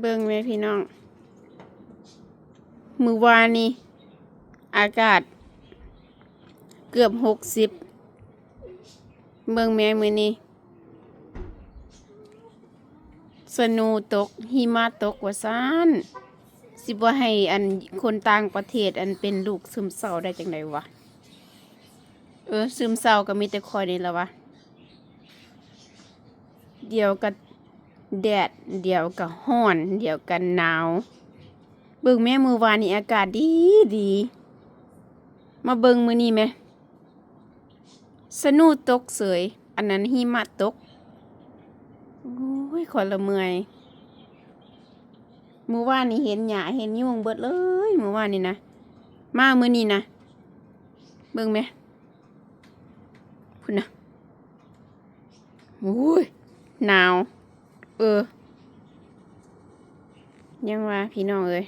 ເບິ່ງແມ່ພີ່ນ້ອງ ມື້ວານນີ້ອາກາດເກືອບຫົກສິບ ເບິ່ງແມ່ມື້ນີ້ ສະໂນຕົກ ຫິມະຕົກວ່າຊັ້ນ. ຊິບໍ່ໃຫ້ອັນຄົນຕ່າງປະເທດອັນເປັນໂລກຊຶມເສົ້າໄດ້ຈັ່ງໃດວະ? ເອີ ຊຶມເສົ້າກໍມີແຕ່ຂ້ອຍນີ້ລະວະ. ດຽວກໍແດດ ດຽວກໍຮ້ອນ ດຽວກໍໜາວ. ເບິ່ງແມ້ ມື້ວານນີ້ອາກາດດີດີ ມາເບິ່ງມື້ນີ້ແມ້ ສະໂນຕົກເສີຍ ອັນນັ້ນຫິມະຕົກ. ໂອ້ຍ ຂ້ອຍລະເມື່ອຍ. ມື້ວານນີ້ເຫັນຫຍ້າເຫັນຍຸງເບິດເລີຍ ມື້ວານນີ້ນະ. ມາມື້ນີ້ນະ ເບິ່ງແມ້ ພຸ້ນນະ. ໂອ້ຍ ໜາວ ເອີ ຍັງວ່າພີ່ນ້ອງເອີຍ